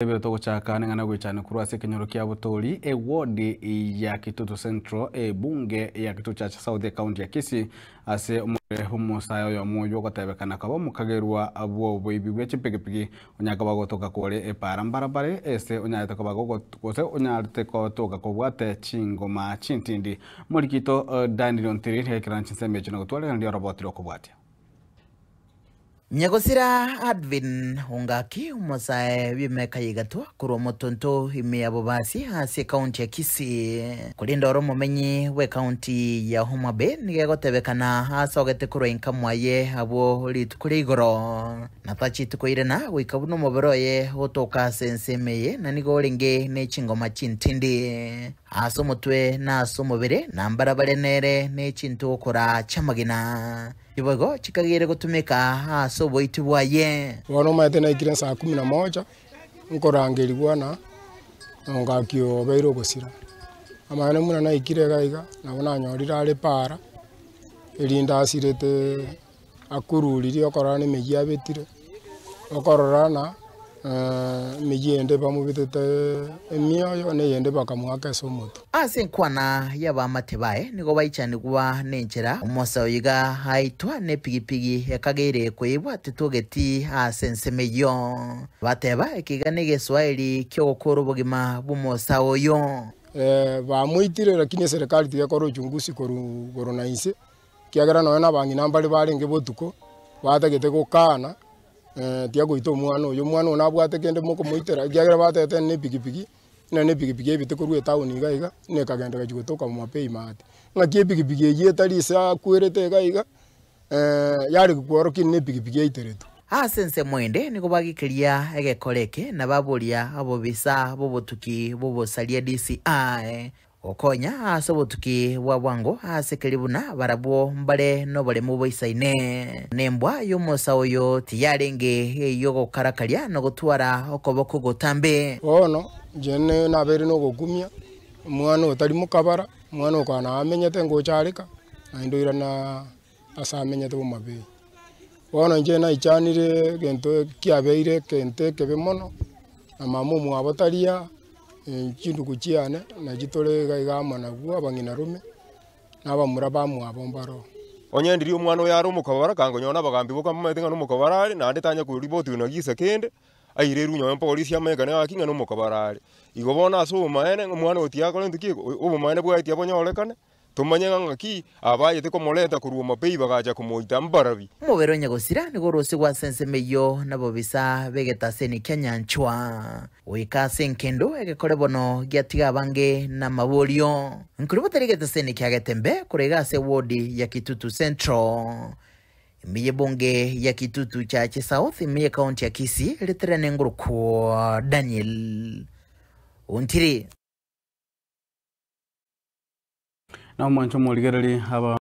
Ebio togochaka neng'ana goichana korwa ase ekenyoro kia Botori, eward ya Kitutu Central, ebunge ya Kitutu Church South ecounty ya Kisii, ase omobere bw'omosae oyomo oyio ogotebekana koba omokagerwa bw'oboibi bwe chipigipigi onyare koba gotoka kore epaara mbarabare ase onyarete koba gose onyarete gotoka kobwate chingoma chintindi. Morikito Daniel Ontiri nigo chinsemo echio na gotwarerandia oroboti rw'okobwatia. Nyagosira Advin Ongaki, omosae bw'emiaka ya igatwa korwa omotonto ime ya Bobasi ase ekaunti ya Kisii, korende ore omomenyi bw'ekaunti ya Homa Bay, nigo egotebekana asogete korwa inka mwaye abwo rituko ria igoro, na tacheti koirana goika buna omobere oye otoka ase ensemo eye, na nigo orenge ne chingoma chintindi ase omotwe na ase omobere, na mbarabare nere ne chintugokora chi'amagena. Chiboigo chikageire gotumeka ase oboiti bwaye. Bono omanyete naikire saa kumi na moja, nkorangerigwa na ongaki oyo obeire ogosira. Amang'ana buna naikire iga iga, nabo nanyorire are para, erinde asirete akururirie okorora na emeyio abetire, okorora na emeyio ende bamobetete emioyo, na eyende bakamoaka ase omotwe. Ase enkwana y'abaamate baye nigo baichanigwa nenchera omosa oyo iga aitwa nepigipigi ekageire koibwa titogeti ase ensemo eyio. Bateba, Eke iga negeswaeri ki'ogokoora obogima bw'omosa oyo. Bamoitire, lakini eserekari tigekora uchunguzi korwa igoro na inse, ekiagera nonya na abang'ina mbare barenge botuko, batagete gokana tiagoita omwana oyo, omwana oyo nabwate kende mokomoitera, ekiagera batebete ne epikipiki. Ng'a nepigipigi ebete korwa etown iga iga, ng'a ekagenda egachia gotoka Homabay maate. Ng'aki epigipigi eyio etari ase akwerete iga iga, yare kworokia ng'a nepigipigi yaiteretwe. Ase ensemo ende nigo bagikeria egekora eke na baboria abobisa b'obotuki bw'obosaria DCI gokonya ase obotuki bwa bwango ase keria buna barabwo mbare noboremu boisaine. Nembwa y'omosa oyo tiyarenge ey'ogokarakaria na gotwara okoboko gotambe. Bono inche nabeire nogokumia, omwana otari mokabara, omwana okwana nao amenyete ngocha areka, naende oirana ase amenyete bomabei. Bono inche naichanire egento kiabeire egento ekebe mono, na mama omwabo tari aa, chindugu chiane nachi tore iga iga amo nabwo abang'ina rome. na abamura bamwabo mbaroo. Onye ndiria omwana oyo are omokabara, kangonyora nabagambi boka mbamaete ng'a nomokabara are, naende tanya koriboti na gisa kende, airerwe nonye polisi amanyekane gaki ng'a nomokabara are. Igo bono ase obomaene, ng'a omwana oyo tiakora gento ki, obomaene bwaye tiabonyorekane, tomanye ng'a ng'aki abayete komoreta korwa omapei bagacha komoita mbarabi. Omobere o nyagosira nigo orosigwe ase ensemo eyio nabobisa b'egetaseni kia nyanchwa. Goika ase enkendo egekore bono giatiga abange namaborio. Nkori botari egetaseni kia Getembe korwa iga ase ewodi ya Kitutu Central. Ime y'ebunge ya Kitutu Chache South ime y'ekaunti ya Kisii ritere nengurukwo Daniel Ontiri. Na omwancho omorigereria aba.